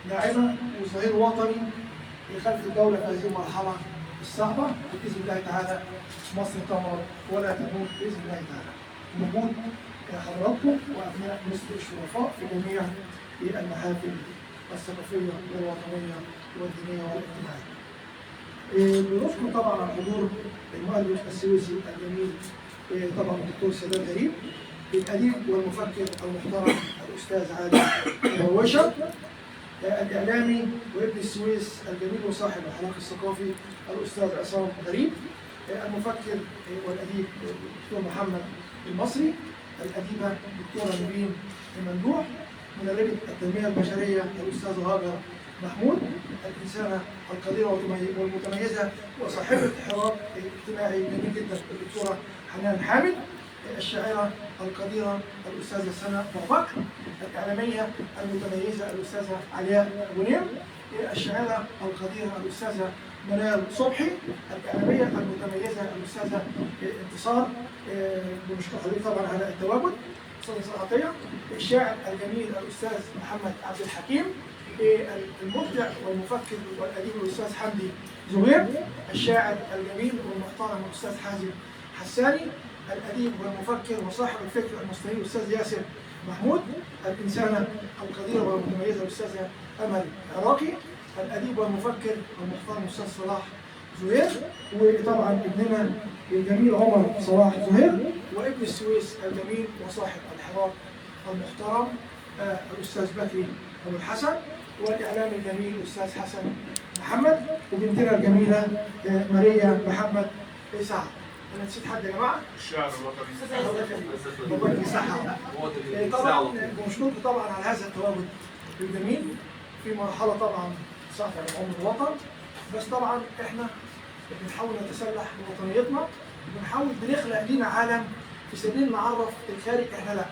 ناعمة وظهير وطني خلف الدولة في هذه المرحلة الصعبة. باذن الله تعالى مصر تمرض ولا تموت باذن الله تعالى. وجود حضراتكم وابناء مصر الشرفاء في جميع المحافل الثقافية والوطنيه والدينية والاجتماعية. بنشكر طبعا على حضور المؤلف السويسي الجميل طبعا الدكتور سداد غريب، الاديب والمفكر المحترم الاستاذ عادل مروشه، الاعلامي وابن السويس الجميل وصاحب الحراك الثقافي الاستاذ عصام غريب، المفكر والاديب الدكتور محمد المصري، الاديبه الدكتورة نبيل ممدوح، مدربه التنمية البشرية الاستاذ هاجر محمود، الانسانة القديره والمتميزه وصاحبه حراك اجتماعي جميل جدا الدكتورة حنان حامد، الشاعره القديره الاستاذة سناء ابو بكر، الاعلامية المتميزة الاستاذة علياء غنيم، الشاعره القديره الاستاذة منال صبحي، الاعلامية المتميزة الاستاذة انتصار، بنشكر حضرتك طبعا على التواجد، استاذه عطية، الشاعر الجميل الاستاذ محمد عبد الحكيم، المبدع والمفكر والاديب الاستاذ حمدي زهير، الشاعر الجميل والمحترم الاستاذ حازم حساني، الاديب والمفكر وصاحب الفكر المستنير الاستاذ ياسر محمود، الانسانة القديره والمتميزه الاستاذة امل عراقي، الاديب والمفكر والمحترم الاستاذ صلاح زهير، وطبعا ابننا الجميل عمر صلاح زهير، وابن السويس الجميل وصاحب الحراك المحترم الاستاذ بكري ابو الحسن، والاعلامي الجميل الاستاذ حسن محمد، وبنتنا الجميلة ماريا محمد سعد. انا نسيت حد يا جماعة؟ الشعر الوطني. الله يديك الصحة. طبعا بنشكركم طبعا على هذا التواجد الجميل في مرحلة طبعا صعبة من عمر الوطن، بس طبعا احنا بنحاول نتسلح بوطنيتنا، بنحاول بنخلق لينا عالم في سبيل نعرف الخارج احنا لا،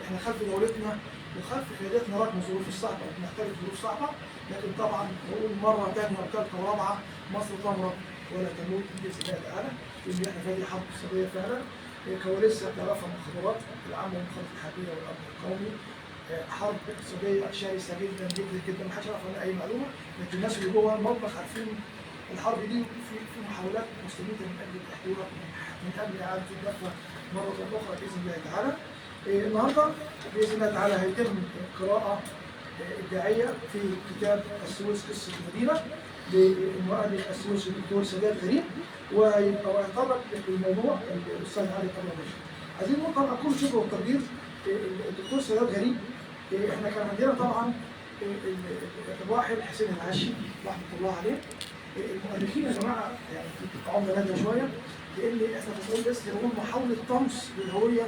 احنا خلف دولتنا وخلف قيادتنا رغم الظروف الصعبة، وبنحتاج ظروف صعبة، لكن طبعا بقول مرة ثانية وثالثه ورابعه مصر تمرض ولا تموت باذن الله تعالى، لان احنا في هذه حرب اقتصادية فعلا، كوارث تعرفها المخابرات العامة والمخابرات الحربية والامن القومي، حرب اقتصادية شرسة جدا جدا جدا، ما حدش يعرف عنها اي معلومة، لكن الناس اللي جوه المطبخ عارفين الحرب دي. في محاولات مستميته من اجل الاحتواء، من اجل اعاده الدفة مرة اخرى باذن الله تعالى. النهارده باذن الله تعالى هيتم قراءة ابداعية في كتاب السويس قصة المدينة للمؤلف السويسي الدكتور سداد غريب، وهيتطرق للموضوع الاستاذ علي قمر. عايزين نقول طبعا كل شكر والتقدير الدكتور سداد غريب. احنا كان عندنا طبعا الراحل حسين العشي رحمه الله عليه. المؤرخين يا جماعة يعني عمله نادرة شوية، لان احنا بنقول بس بنقول محاولة طمس للهوية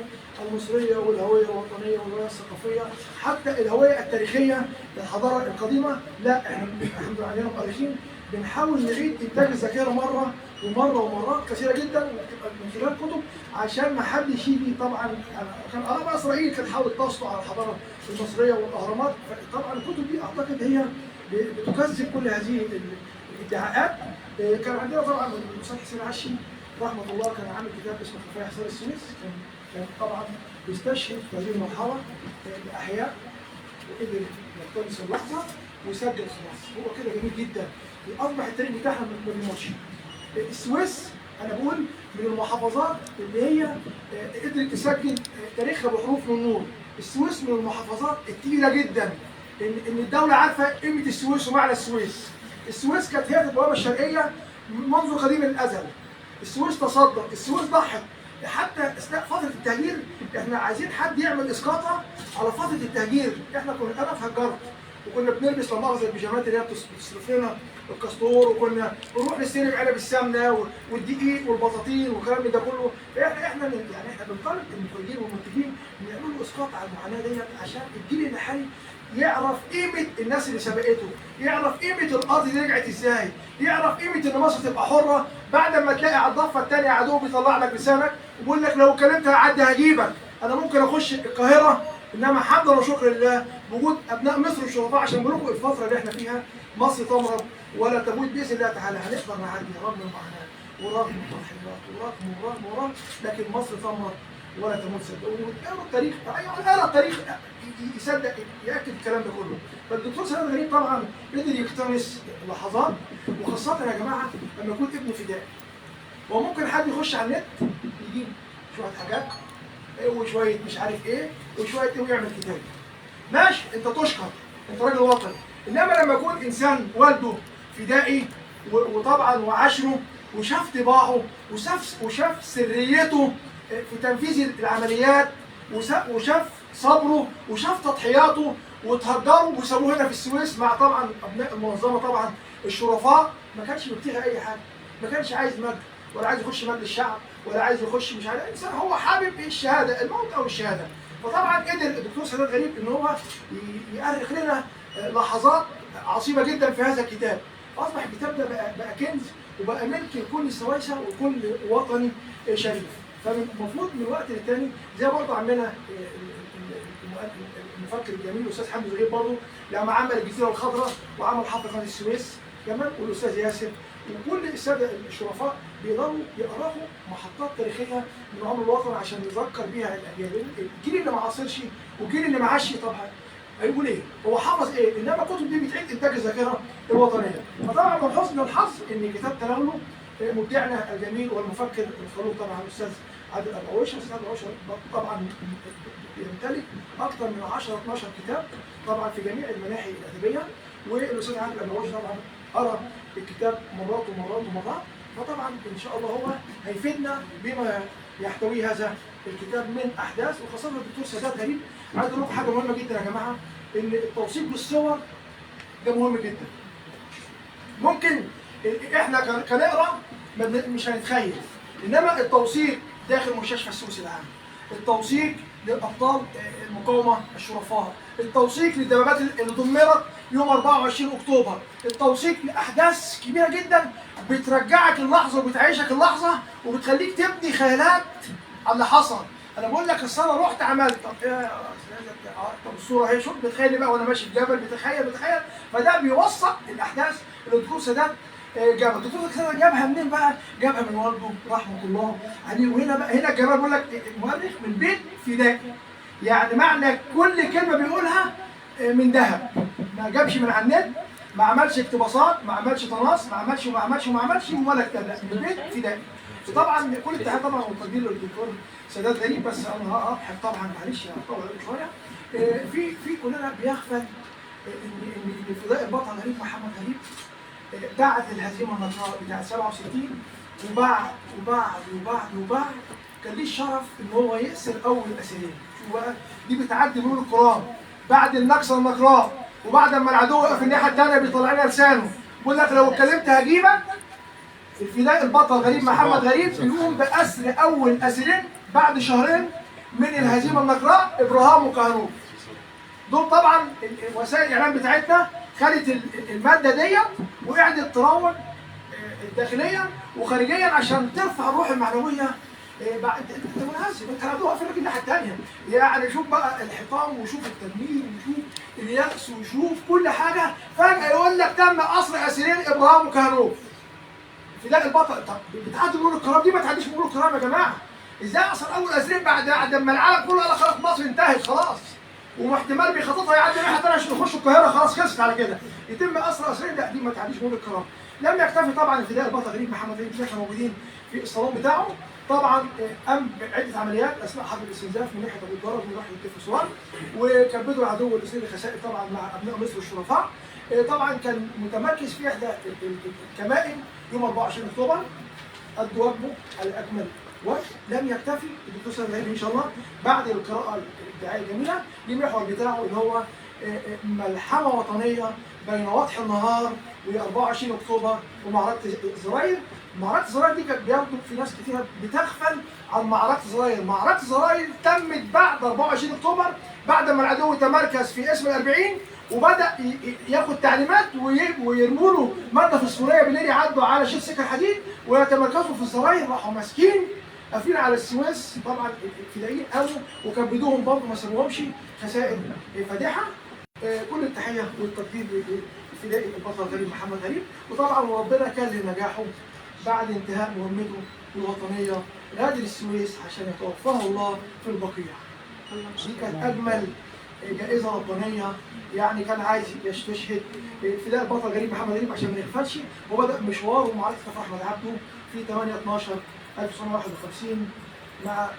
المصرية والهوية الوطنية والهوية الثقافية، حتى الهوية التاريخية للحضاره القديمة. لا، احنا الحمد لله عندنا مؤرخين بنحاول نعيد انتاج الذاكرة مرة ومرة ومرات كثيرة جدا، وبتبقى من خلال كتب عشان ما حدش يجي. طبعا كان اراء اسرائيل كانت حاولت تسطو على الحضارة المصرية والاهرامات، طبعا الكتب دي اعتقد هي بتكذب كل هذه الادعاءات. كان عندنا طبعا الاستاذ حسين عشي رحمه الله كان عامل كتاب اسمه خفايا حصار السويس، كان طبعا بيستشهد في هذه المرحلة باحياء، وقدر يقتنص اللحظة ويسجل خلاص. هو كده جميل جدا، اصبح التاريخ بتاعنا ما بيموتش. السويس انا بقول من المحافظات اللي هي قدرت تسجل تاريخها بحروف من نور. السويس من المحافظات الثقيلة جدا، ان الدولة عارفه قيمة السويس ومعنى السويس. السويس كانت هي البوابة الشرقية منذ قديم الازل. السويس تصدر، السويس ضحت حتى اثناء فترة التهجير. احنا عايزين حد يعمل اسقاطه على فترة التهجير. احنا كنا، انا اتهجرت وكنا بنلبس لا مؤاخذة البيجامات اللي هي بتصرف لنا الكاستور، وكنا بنروح نستلم علب السمنة والدقيق والبطاطين والكلام ده كله. احنا يعني احنا بنطالب المخرجين والمنتجين ان يعملوا اسقاط على المعاناة ديت عشان الجيل الحالي يعرف قيمة الناس اللي سبقته، يعرف قيمة الارض دي رجعت ازاي، يعرف قيمة ان مصر تبقى حره بعد ما تلاقي على الضفة الثانية عدو بيطلع لك لسانك وبيقول لك لو كلمت هعدي هجيبك، انا ممكن اخش القاهرة. انما حمدا وشكر لله بوجود ابناء مصر الشرفاء، عشان بقول الفترة اللي احنا فيها مصر تمرض ولا تموت باذن الله تعالى. هنقدر نعدي رغم المعاناة ورغم التضحيات ورغم ورغم ورغم، لكن مصر تمرض ولا تموت. صدقوني، اقرا التاريخ، اقرا التاريخ يصدق ياكد الكلام ده كله. فالدكتور سداد غريب طبعا قدر يقتنص لحظات، وخاصة يا جماعة لما يكون ابنه فدائي. وممكن حد يخش على النت يجيب شوية حاجات وشوية مش عارف ايه وشوية ايه ويعمل كتاب. ماشي، انت تشكر، انت راجل وطني. انما لما يكون انسان والده فدائي وطبعا وعاشره وشاف طباعه وشاف سريته في تنفيذ العمليات وشاف صبره وشاف تضحياته، وتهجروا وسابوه هنا في السويس مع طبعا ابناء المنظمة طبعا الشرفاء، ما كانش بيبتغي اي حاجة، ما كانش عايز مجد ولا عايز يخش مجلس الشعب ولا عايز يخش مش عارف، انسان هو حابب الشهادة، الموت او الشهادة. فطبعا قدر الدكتور سداد غريب ان هو يؤرخ لنا لحظات عصيبة جدا في هذا الكتاب. اصبح الكتاب ده بقى كنز وبقى ملك لكل السويسه وكل وطني شريف. فالمفروض من وقت للتاني زي برضه عمنا المفكر الجميل الاستاذ حمدي زغير برضه لما عمل الجزيرة الخضراء وعمل حفر قناة السويس كمان، والاستاذ ياسر وكل السادة الشرفاء بيقدروا يقرأوا محطات تاريخية من عمر الوطن عشان يذكر بيها الاجيال، الجيل اللي ما عاصرش والجيل اللي ما عاش طبعا هيقول ايه؟ هو حافظ ايه؟ انما الكتب دي بتعيد انتاج الذاكرة الوطنية. فطبعا من حسن الحظ ان كتاب تناوله مبدعنا الجميل والمفكر الخلوق طبعا الاستاذ عادل ابو عويشه. الاستاذ عادل ابو عويشه طبعا بيمتلك اكثر من 10 12 كتاب طبعا في جميع المناحي الادبية، والاستاذ عادل ابو عويشه طبعا قرا الكتاب مرات ومرات ومرات. فطبعا ان شاء الله هو هيفيدنا بما يحتويه هذا الكتاب من احداث، وخاصة الدكتور سداد غريب. عايز اقول لكم حاجة مهمة جدا يا جماعة، ان التوثيق بالصور ده مهم جدا. ممكن احنا كنقرا مش هنتخيل، انما التوثيق داخل مستشفى السويس العام، التوثيق للابطال المقاومة الشرفاء، التوثيق للدبابات اللي دمرت يوم 24 اكتوبر، التوثيق لاحداث كبيرة جدا بترجعك اللحظة وبتعيشك اللحظة وبتخليك تبني خيالات على اللي حصل. انا بقول لك اصل انا رحت عملت، طب ايه طب الصورة اهي، شوف بتخيل بقى وانا ماشي الجبل، بتخيل. فده بيوثق الاحداث اللي الدكتور سادات جابها. الدكتور سادات جابها منين بقى؟ جابها من والده رحمه الله عليه. وهنا بقى هنا الجمال بيقول لك المؤرخ من بيت فدائي، يعني معنى كل كلمة بيقولها من ذهب، ما جابش من على النت، ما عملش اقتباسات، ما عملش تناص، ما عملش وما عملش وما عملش ولا كتاب، لا من بيت فدائي. طبعا كل التحية طبعا والتقدير للدكتور سداد غريب، بس انا هضحك طبعا معلش هطول شوية. في كلنا بيغفل ان فداء البطل غريب محمد غريب بعد الهزيمة النكراء بتاع 67 وبعد وبعد وبعد وبعد كان ليه الشرف ان هو يأسر اول الاسيرين. شوف بقى دي بتعدي مرور الكرام بعد النكسه النكراء، وبعد ما العدو وقف الناحية الثانية بيطلع لنا لسانه بيقول لك لو اتكلمت هجيبك. الفداء البطل غريب محمد غريب بيقوم بأسر أول أسيرين بعد شهرين من الهزيمة النكراء، إبراهام وكهروب. دول طبعا وسائل الإعلام بتاعتنا خدت المادة ديت وقعدت تروج داخليا وخارجيا عشان ترفع الروح المعنوية. انت منهزم، انت العدو واقف لك الناحية الثانية، يعني شوف بقى الحطام وشوف التدمير وشوف اليأس وشوف كل حاجة، فجأة يقول لك تم أسر أسيرين إبراهام وكهروب. فداء البطل. طب بتعدي مرور الكرام دي، ما تعديش مرور الكرام يا جماعة. ازاي اصلا اول اسيرين بعد ما العالم كله قال خلاص مصر انتهت خلاص، واحتمال بيخططها يعدي الناحية الثانية عشان يخشوا القاهرة، خلاص خلصت على كده، يتم اسر اسيرين، لا دي ما تعديش مرور الكرام. لم يكتفي طبعا الفداء البطل غريب محمد غريب اللي احنا موجودين في الصالون بتاعه، طبعا قام بعده عمليات اثناء حرب الاستنزاف من ناحية ابو الدرج ومن ناحية التلفزيون، وكبدوا العدو الاسرائيلي خسائر طبعا مع ابناء مصر الشرفاء. طبعا كان متمركز في احدى الكمائن يوم 24 اكتوبر، ادى واجبه على اكمل وجه. لم يكتفي الدكتور سيد غريب ان شاء الله بعد القراءة الابداعية الجميلة للمحور بتاعه اللي هو ملحمة وطنية بين وضح النهار و24 اكتوبر ومعركة زراير. معركة زراير دي كانت بياخدوا في ناس كتيرة بتغفل عن معركة زراير. معركة زراير تمت بعد 24 اكتوبر، بعد ما العدو تمركز في اسم ال40 وبدا ياخد تعليمات ويرموا له مادة فسفوريه بالليل، يعدوا على شيخ سكة الحديد ويتمركزوا في الزراير، راحوا ماسكين قافلين على السويس. طبعا الفدائيين قاموا وكبدوهم برضه، ما سابوهمش، خسائر فادحة. كل التحية والتقدير للفدائي البطل غريب محمد غريب، وطبعا وربنا كان لنجاحه بعد انتهاء مهمته الوطنية غادر السويس عشان يتوفاه الله في البقيع. دي كانت اجمل جائزة ربانية، يعني كان عايز يستشهد فداء البطل غريب محمد غريب عشان ما يغفلش، وبدا مشواره معركة كفر احمد عبده في 8/12/1951 مع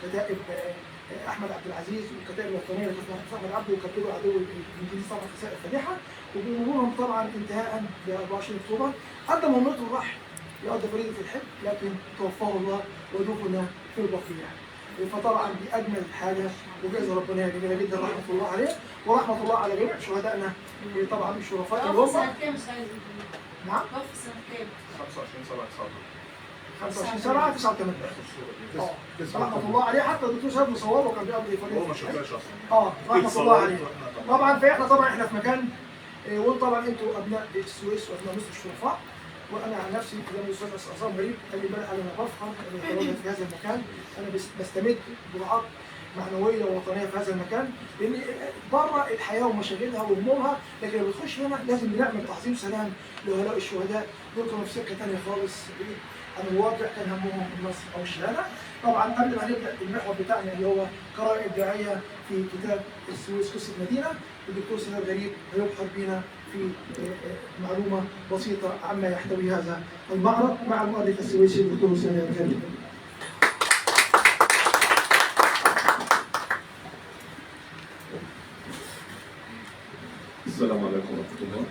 كتائب احمد عبد العزيز والكتائب الوطنية اللي كانت مع احمد عبده، وكبدوا عدو الانجليزي طبعا خسائر فادحة، وبمرورهم طبعا انتهاء ب 24 اكتوبر ادى مهمته وراح يقضي فريضة الحج، لكن توفاه الله ودفن في البقيع. فطبعا دي اجمل حاجة وجائزة ربانية جميلة جدا، رحمه الله عليه ورحمة الله على جميع شهدائنا طبعا الشرفاء اللي هم. سنة كام سنة؟ نعم؟ توفى سنة كام؟ 25/7/89. 25/7/89. رحمه الله عليه، حتى الدكتور سيد مصوره وكان بيقضي فريضة. هو ما شافهاش اصلا. رحمه الله عليه. طبعا فاحنا طبعا احنا في مكان، وطبعا انتوا ابناء السويس وابناء مصر الشرفاء، وانا عن نفسي زي ما الاستاذ عصام غريب قال لي امبارح انا بفخر ان اتواجد في هذا المكان، انا بستمد جرعات معنوية ووطنيه في هذا المكان، لان بره الحياة ومشاغلها وهمومها، لكن لما بتخش هنا لازم بنعمل تعظيم سلام لهؤلاء الشهداء، دول كانوا في سكة ثانية خالص بعيد عن الواقع، كان همهم النصر او الشهادة. طبعا قبل ما نبدا المحور بتاعنا اللي هو قراءة ابداعية في كتاب السويس قصة مدينة، الدكتور سيد غريب هيبحر بينا في معلومة بسيطة عما يحتوي هذا المعرض مع المؤلف السويسي الدكتور سيد غريب. السلام عليكم ورحمة الله.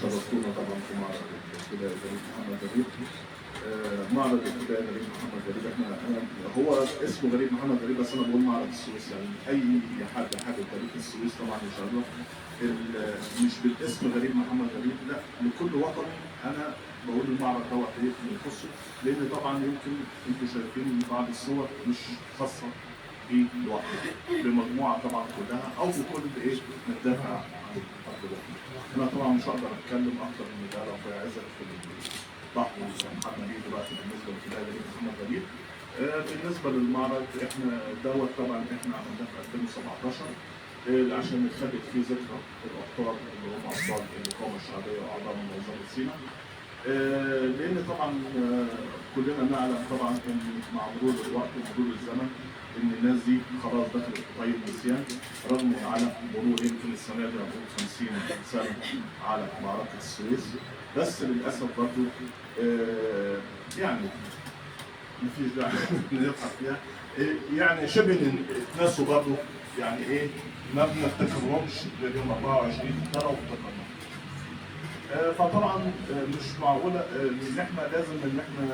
شرفتونا طبعا في معرض الفدائي غريب محمد غريب. معرض الفدائي غريب محمد غريب، احنا هو اسمه غريب محمد غريب، بس انا بقول معرض السويس، يعني اي حد حابب تاريخ السويس طبعا يشرف. مش بالاسم غريب محمد غريب، لا، لكل وطني انا بقول المعرض دوت ايه يخصه، لان طبعا يمكن انتم شايفين بعض الصور مش خاصة بيه لوحده، بمجموعه طبعا كلها او بكل ايه متدافع عن ارض الوطن. انا طبعا مش هقدر اتكلم اكتر من ده، لو اخويا عزت في البحر اللي بيه دلوقتي بالنسبة للفدائي غريب محمد غريب. بالنسبة للمعرض احنا دوت طبعا احنا عملناه في 2017 عشان نخلد فيه ذكرى الابطال اللي هم ابطال المقاومة الشعبية واعضاء منظمة سينا. لان طبعا كلنا نعلم طبعا ان مع مرور الوقت ومرور الزمن ان الناس دي خلاص دخلت في طي النسيان، رغم على مرور يمكن السنة دي هنقول 50 سنة على معركة السويس، بس للاسف برضه يعني مفيش داعي نبحث فيها، يعني شبه اتنسوا برضه، يعني ايه ما بنفتكرهمش غير يوم 24 ترى وافتكرناهم. فطبعا مش معقولة ان احنا لازم ان احنا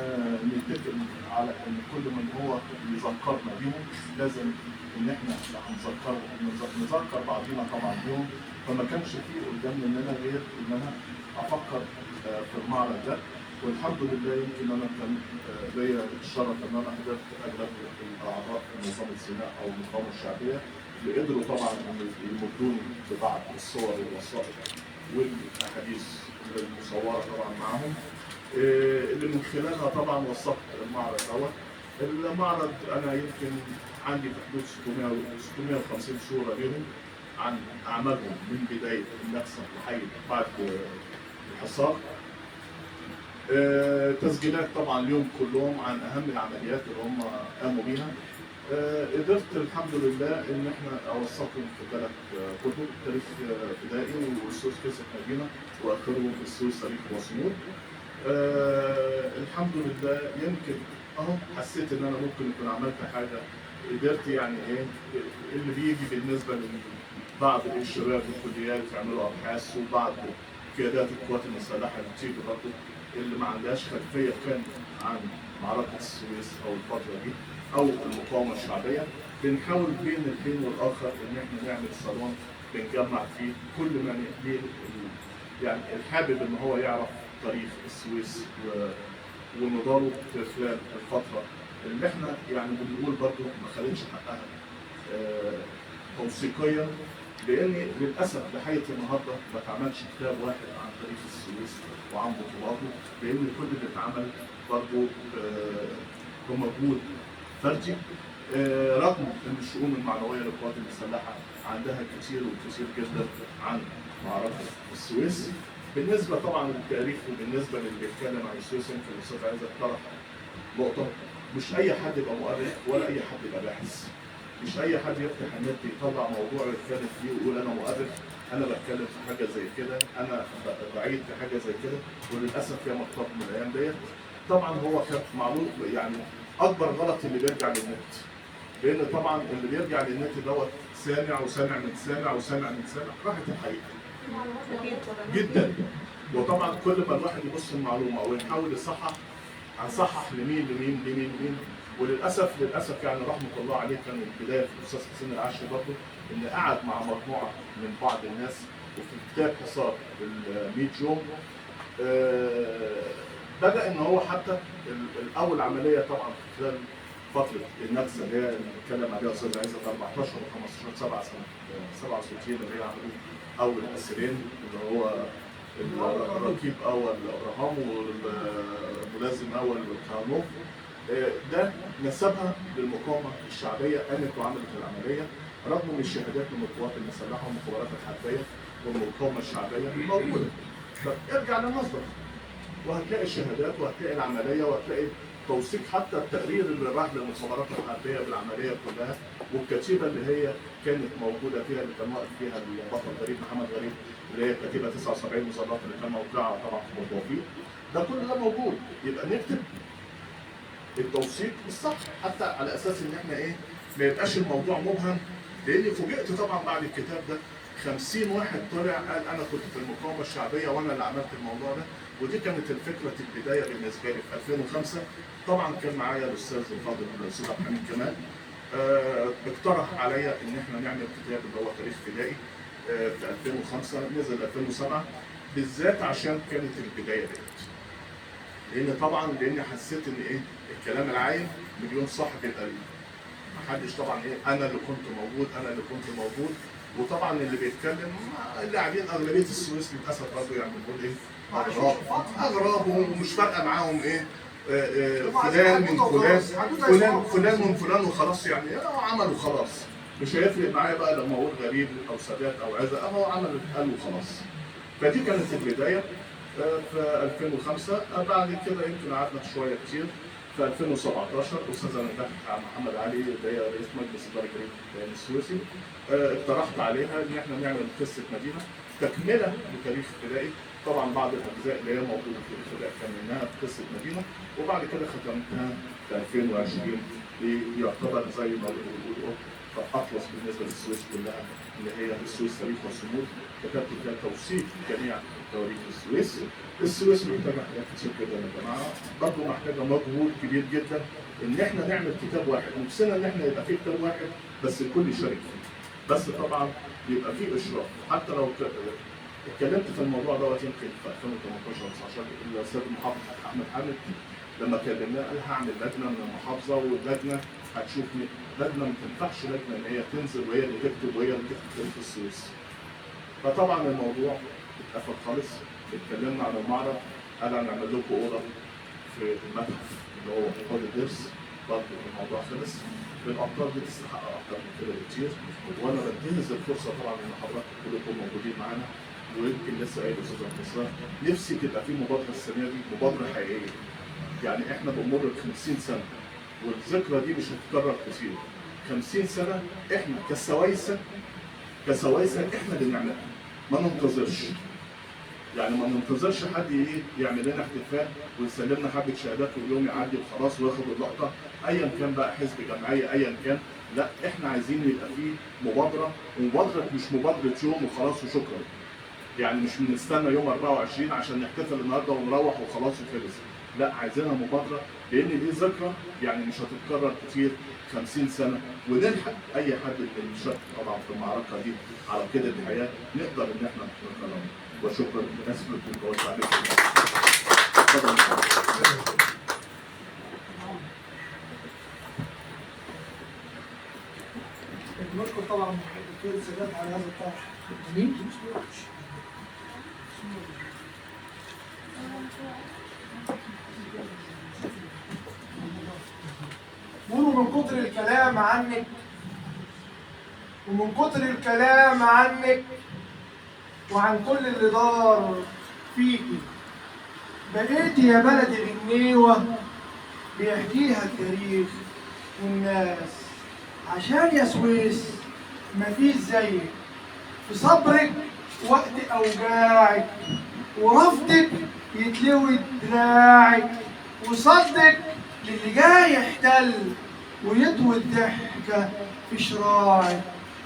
نتفق على ان كل من هو يذكرنا بيهم لازم ان احنا هنذكره، نذكر بعضينا طبعا بيهم. فما كانش فيه قدامنا ان انا غير ان انا افكر في المعرض ده، والحمد لله يمكن انا كان ليا الشرف ان انا حضرت اغلب الاعضاء في منظمة سيناء او المقاومة الشعبية اللي قدروا طبعا ان يمدوني ببعض الصور والوثائق والاحاديث المصورة طبعا معاهم، اللي من خلالها طبعا وثقت المعرض دوت. المعرض انا يمكن عندي في حدود 650 صوره ليهم عن اعمالهم من بداية النكسه لحد بعد الحصار. تسجيلات طبعا ليهم كلهم عن اهم العمليات اللي هم قاموا بيها. قدرت الحمد لله ان احنا اوثقهم في 3 كتب، تاريخ فدائي والسويس قصة مدينة، واخرهم السويس تاريخ وصمود. الحمد لله يمكن اهو حسيت ان انا ممكن اكون عملت حاجة، قدرت يعني ايه اللي بيجي بالنسبة لبعض الشباب الكليات يعملوا ابحاث، وبعض قيادات القوات المسلحة اللي بتيجي برضه اللي ما عندهاش خلفية كاملة عن معركة السويس او الفترة دي او المقاومة الشعبية. بنحاول بين الحين والاخر ان احنا نعمل صالون بنجمع فيه كل ما يعني الحابب ان هو يعرف تاريخ السويس ونضاله في خلال الفترة اللي احنا يعني بنقول برضه ما خدتش حقها توثيقيا، لان للاسف لحد النهارده ما اتعملش كتاب واحد عن تاريخ السويس وعن بطولاته، لان كل اللي اتعمل برضه بمجهود فردي، رغم ان الشؤون المعنوية للقوات المسلحة عندها كتير وكتير جدا عن معركة السويس. بالنسبة طبعا للتاريخ وبالنسبة للي بيتكلم عن السويس، يمكن الاستاذ عايز طرح نقطة، مش اي حد يبقى مؤرخ ولا اي حد يبقى باحث. مش اي حد يفتح النت يطلع موضوع ويتكلم فيه ويقول انا مؤرخ، انا بتكلم في حاجة زي كده، انا بعيد في حاجة زي كده. وللاسف يا مطلب من الايام ديت طبعا هو كان معلوم، يعني اكبر غلط اللي بيرجع للنت، لان طبعا اللي بيرجع للنت دوت سامع وسامع من سامع وسامع من سامع، راحت الحقيقة جدا. وطبعا كل ما الواحد يبص المعلومة ويحاول يصحح، هنصحح لمين لمين لمين لمين. وللاسف للاسف يعني رحمه الله عليه كان البداية في الاستاذ حسين العشري برضه، ان قعد مع مجموعة من بعض الناس وفي كتاب حصار ال 100 يوم بدا ان هو حتى الاول عملية طبعا في خلال فترة النكسه اللي هي اللي بنتكلم عليها استاذ عزت 14 و15 7 سنة 67 اللي هي عملوا اول اسيرين اللي هو الرقيب اول ابراهام والملازم اول كارنوف. ده نسبها للمقاومة الشعبية، قامت وعملت العملية رغم من الشهادات من القوات المسلحة والمخابرات الحربية والمقاومة الشعبية موجودة. طب ارجع للمصدر وهتلاقي الشهادات وهتلاقي العملية وهتلاقي توثيق حتى التقرير اللي راح للمخابرات الحربية بالعملية كلها، والكتيبه اللي هي كانت موجودة فيها اللي كان واقف فيها البطل غريب محمد غريب اللي هي كتيبة 79 مظلات اللي كان موقعها طبعا في بورتوفيق. ده كل ده موجود، يبقى نكتب التوثيق الصح حتى على اساس ان احنا ايه ما يبقاش الموضوع مبهم. لاني فوجئت طبعا بعد الكتاب ده 50 واحد طلع قال انا كنت في المقاومة الشعبية وانا اللي عملت الموضوع ده، ودي كانت الفكرة البداية بالنسبة لي في 2005. طبعا كان معايا الاستاذ الفاضل الاستاذ عبد الحميد كمال، اقترح عليا ان احنا نعمل كتاب اللي هو تاريخ فدائي في 2005، نزل 2007 بالذات عشان كانت البداية ديت. لان طبعا لان حسيت ان ايه الكلام العايم مليون صاحب يبقى محدش طبعا ايه انا اللي كنت موجود انا اللي كنت موجود. وطبعا اللي بيتكلم اللي قاعدين اغلبية السويس للاسف برضه يعني بنقول ايه اغراب اغراب ومش فارقه معاهم ايه فلان من فلان فلان فلان من فلان وخلاص، يعني عمل وخلاص، مش هيفرق معايا بقى لما اقول غريب او سادات او عزة، هو عمل قال وخلاص. فدي كانت البداية في 2005. بعد كده يمكن قعدنا شوية كتير. في 2017 استاذه نجاح محمد علي اللي هي رئيس مجلس ادارة جريدة السويسي اقترحت عليها ان احنا نعمل قصة مدينة تكمله لتاريخ فدائي. طبعا بعض الاجزاء اللي هي موجودة في تاريخ فدائي كملناها في قصة مدينة، وبعد كده ختمتها في 2020 يعتبر زي ما بيقولوا اطلس بالنسبة للسويس كلها اللي هي السويس تاريخ وصمود. كتبت فيها توثيق جميع تواريخ السويس. السويس محتاجه حاجات كتير جدا يا جماعة، برضه محتاجه مجهود كبير جدا ان احنا نعمل كتاب واحد. نفسنا ان احنا يبقى فيه كتاب واحد بس الكل يشارك فيه، بس طبعا يبقى فيه اشراف. حتى لو اتكلمت في الموضوع دوت يمكن في 2018 و 19 الاستاذ المحافظ احمد حامد لما كلمناه قال هعمل لجنة من المحافظة واللجنة هتشوف لجنة ما تنفعش لجنة ان هي تنزل وهي اللي تكتب وهي اللي تكتب تاريخ السويس. فطبعا الموضوع اتقفل خالص. اتكلمنا عن المعرض، قال هنعمل لكم اوضة في المتحف اللي هو قاضي الدرس، برضه الموضوع خلص. الابطال دي تستحق اكتر من كده بكتير، وانا بنتهز الفرصة طبعا ان حضراتكم كلكم موجودين معانا، ويمكن لسه قايل الاستاذ انتصار نفسي تبقى في مبادرة السنة دي، مبادرة حقيقية. يعني احنا بنمر ب 50 سنة والذكرى دي مش هتتكرر كتير. 50 سنة احنا كسوايسه احنا اللي نعملها، ما ننتظرش. يعني ما ننتظرش حد ايه يعمل لنا احتفال ويسلمنا حبه شهادات واليوم يعدي وخلاص وياخد اللقطة، ايا كان بقى حزب جمعية ايا كان. لا، احنا عايزين يبقى فيه مبادرة، ومبادرة مش مبادرة يوم وخلاص وشكرا. يعني مش بنستنى يوم 24 عشان نحتفل النهارده ونروح وخلاص وخلص. لا، عايزينها مبادرة لان دي ذكرى يعني مش هتتكرر كتير 50 سنة، ونلحق اي حد اللي شارك طبعا في المعركة دي على كده الحياة نقدر ان احنا نكرمه. وشكرا، اسف لكم عليكم. نشكر طبعا الدكتور سادات على هذا الطرح الجميل. بيقولوا من كتر الكلام عنك ومن كتر الكلام عنك وعن كل اللي دار فيكي بقيتي يا بلدي غنيوة بيحكيها التاريخ والناس. عشان يا سويس مفيش زيك في صبرك وقت أوجاعك، ورفضك يتلوي دراعك، وصدك للي جاي يحتل ويطوي الضحكة في شراعك.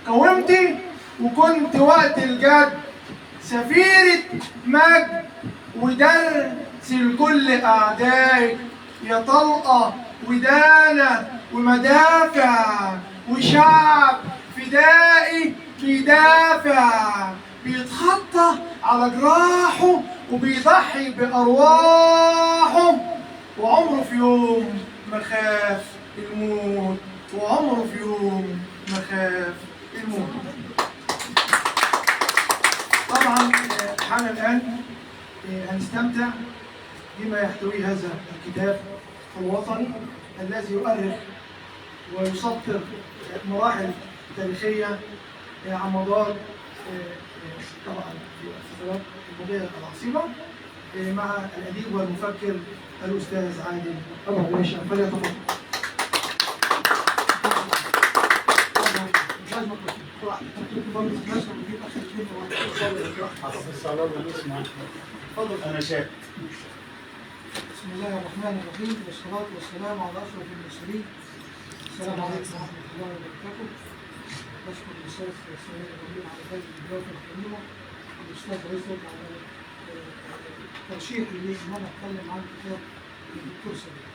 قاومتي وكنت وقت الجد سفيرة مجد ودرس لكل أعدائك، يا طلقة ودانة ومدافع وشعب فدائي بيدافع، بيتخطى على جراحه وبيضحي بأرواحه، وعمره في يوم ما خاف الموت، وعمره في يوم ما خاف الموت. طبعا حان الآن هنستمتع بما يحتويه هذا الكتاب الوطني الذي يؤرخ ويسطر مراحل تاريخية على مدار طبعا في الفترات الماضية العصيبة مع الأديب والمفكر الأستاذ عادل أبو عويشة. فليتفضل. أنا شاك. بسم الله الرحمن الرحيم، والصلاة والسلام على أشرف المرسلين. السلام عليكم ورحمة الله وبركاته. بشكر الأستاذ سمير إبراهيم على هذه الضيافة الكريمة، والأستاذ عزت على ترشيحي لي إن أنا أتكلم عن كتاب الدكتور سمير.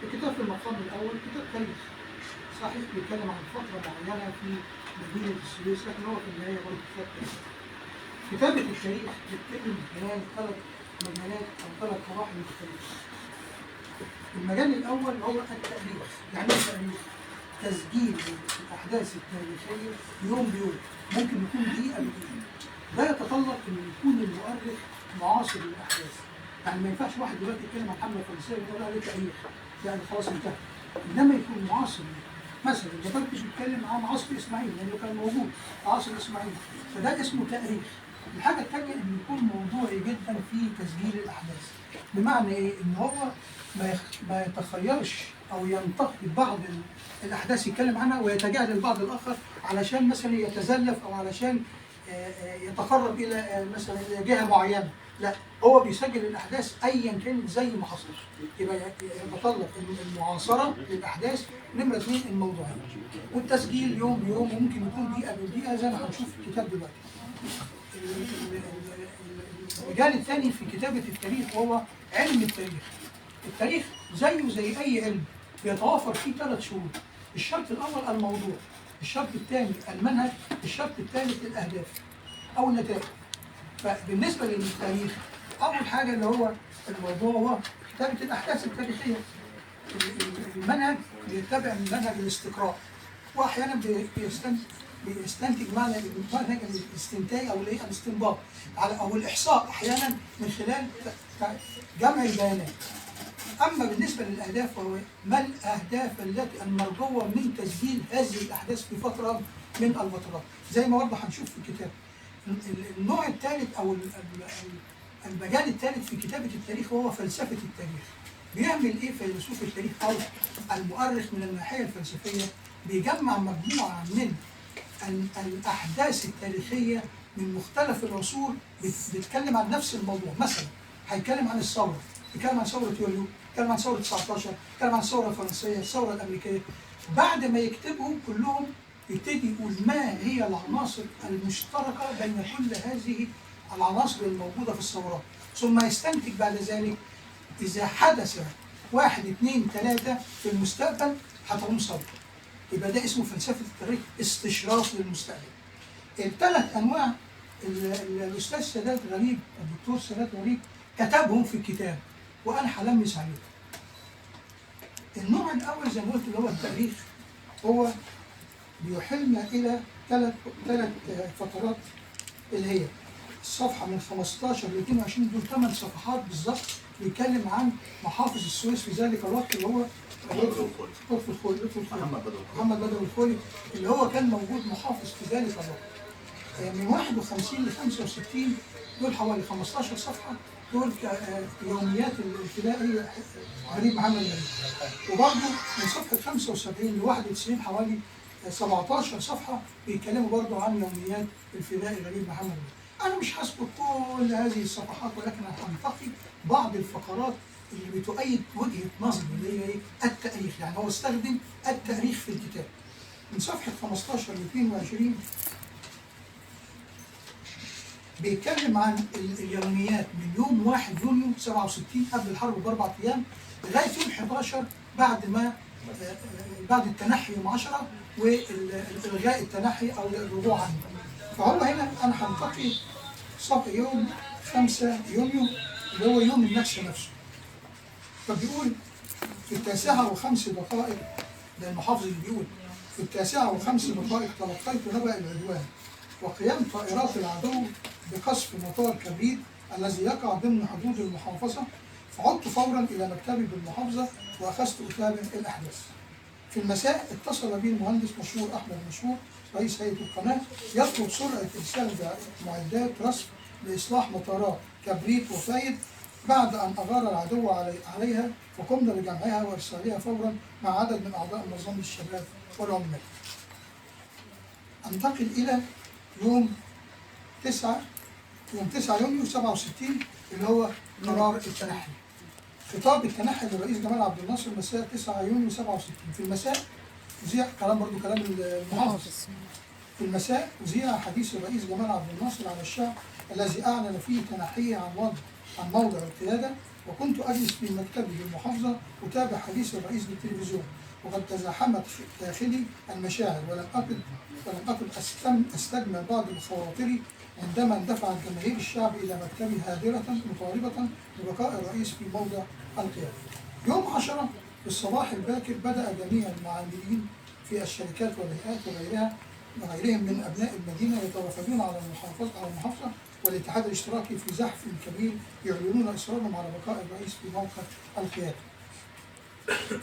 الكتاب في المقام الأول كتاب تاريخ، صحيح بيتكلم عن فترة معينة في مدينة السويس، لكن هو في النهاية برضه كتاب تاريخ. كتابة التاريخ بتتم من خلال ثلاث مجالات أو ثلاث مراحل مختلفة. المجال الأول هو التأريخ. يعني إيه التأريخ؟ تسجيل الأحداث التاريخية يوم بيوم، ممكن يكون دقيقة بدقيقة. ده يتطلب إن يكون المؤرخ معاصر للأحداث. يعني ما ينفعش واحد دلوقتي يتكلم عن الحملة الفرنسية ويقول عليه تاريخ، يعني خلاص انتهى. إنما يكون معاصر. مثلا البطركش بيتكلم عن عصر إسماعيل لأنه كان موجود عصر إسماعيل، فده اسمه تأريخ. الحاجة الثانية إنه يكون موضوعي جدا في تسجيل الأحداث. بمعنى إيه؟ إن هو ما يتخيرش أو ينتقي بعض الأحداث يتكلم عنها ويتجاهل البعض الآخر علشان مثلا يتزلف أو علشان يتقرب إلى مثلا إلى جهة معينة. لا، هو بيسجل الأحداث أيا كانت زي ما حصل. يبقى يتطلب المعاصرة للأحداث. نمرة اثنين الموضوعية والتسجيل يوم بيوم، وممكن يكون دقيقة بدقيقة زي ما هنشوف في الكتاب دلوقتي. المجال الثاني في كتابة التاريخ وهو علم التاريخ. التاريخ زيه زي أي علم بيتوافر فيه ثلاث شروط. الشرط الأول الموضوع، الشرط الثاني المنهج، الشرط الثالث الأهداف أو النتائج. فبالنسبة للتاريخ أول حاجة اللي هو الموضوع هو كتابة الأحداث التاريخية. المنهج بيتبع منهج الاستقراء، وأحيانا بيستنتج معنى منهج الاستنتاج أو الاستنباط أو الإحصاء أحيانا من خلال جمع البيانات. أما بالنسبة للأهداف فهو ما الأهداف التي المرجوة من تسجيل هذه الأحداث في فترة من الفترات، زي ما برضه هنشوف في الكتاب. النوع الثالث أو المجال الثالث في كتابة التاريخ وهو فلسفة التاريخ. بيعمل إيه فيلسوف التاريخ أو المؤرخ من الناحية الفلسفية؟ بيجمع مجموعة من الأحداث التاريخية من مختلف العصور بيتكلم عن نفس الموضوع. مثلا هيتكلم عن الثورة، يتكلم عن ثورة يوليو، يتكلم عن ثورة 19، يتكلم عن الثورة الفرنسية، الثورة الأمريكية. بعد ما يكتبهم كلهم يبتدي يقول ما هي العناصر المشتركة بين كل هذه العناصر الموجودة في الثورات، ثم يستنتج بعد ذلك إذا حدث 1 2 3 في المستقبل هتقوم ثورة. يبقى ده اسمه فلسفة التاريخ، استشراف للمستقبل. الثلاث أنواع الأستاذ سادات غريب، الدكتور سادات غريب كتبهم في الكتاب وأنا هلمس عليهم. النوع الأول زي ما قلت اللي هو التاريخ، هو بيحيلنا إلى ثلاث فترات اللي هي الصفحة من 15 ل 22، دول 8 صفحات بالظبط بيتكلم عن محافظ السويس في ذلك الوقت اللي هو لطفي الخولي، محمد بدوي الخولي، اللي هو كان موجود محافظ في ذلك الوقت. من 51 ل 65 دول حوالي 15 صفحة، دول يوميات الفدائي غريب محمد غريب. وبرضه من صفحة 75 ل 91 حوالي 17 صفحة بيتكلموا برضه عن يوميات الفدائي غريب محمد غريب. أنا مش هذكر كل هذه الصفحات، ولكن أنا هنتقي بعض الفقرات اللي بتؤيد وجهة نظري اللي هي إيه؟ التاريخ، يعني هو استخدم التاريخ في الكتاب. من صفحة 15 ل 22 بيتكلم عن اليوميات من يوم 1 يونيو 67 قبل الحرب ب4 أيام لغاية يوم 11 بعد ما بعد التنحي يوم 10 والغاء التنحي او الرجوع عنه. فهو هنا انا هنتقي صفحة يوم 5 يونيو اللي هو يوم النكسه نفسه. فبيقول في 9:05، ده المحافظ اللي بيقول في 9:05 تلقيت نبأ العدوان وقيام طائرات العدو بقصف مطار كبريت الذي يقع ضمن حدود المحافظة، فعدت فورا إلى مكتبي بالمحافظة وأخذت أتابع الأحداث. في المساء اتصل بي المهندس مشهور أحمد مشهور رئيس هيئة القناة يطلب سرعة إرسال معدات رصف لإصلاح مطارات كبريت وفايد بعد أن أغار العدو عليها، وقمنا بجمعها وإرسالها فورا مع عدد من أعضاء منظمة الشباب والعمال. أنتقل إلى يوم 9 يونيو 67 اللي هو قرار التنحي. خطاب التنحي للرئيس جمال عبد الناصر مساء 9 يونيو 67. في المساء أذيع كلام برضه كلام المحافظ. في المساء أذيع حديث الرئيس جمال عبد الناصر على الشعب الذي أعلن فيه تنحيه عن موضع القيادة، وكنت أجلس في مكتبي بالمحافظة أتابع حديث الرئيس بالتلفزيون، وقد تزاحمت داخلي المشاعر ولم أكن أستجمع بعض خواطري عندما اندفعت جماهير الشعب إلى مكتبي هادرة مطالبة ببقاء الرئيس في موضع القيادة. يوم 10 في الصباح الباكر بدأ جميع المعاملين في الشركات والهيئات وغيرهم من أبناء المدينة يتوافدون على المحافظة والاتحاد الاشتراكي في زحف كبير يعلنون إصرارهم على بقاء الرئيس في موقع القيادة.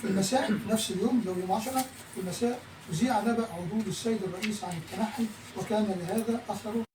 في المساء نفس اليوم لو يوم 10 في المساء أذيع نبأ عدول السيد الرئيس عن التنحي، وكان لهذا أثره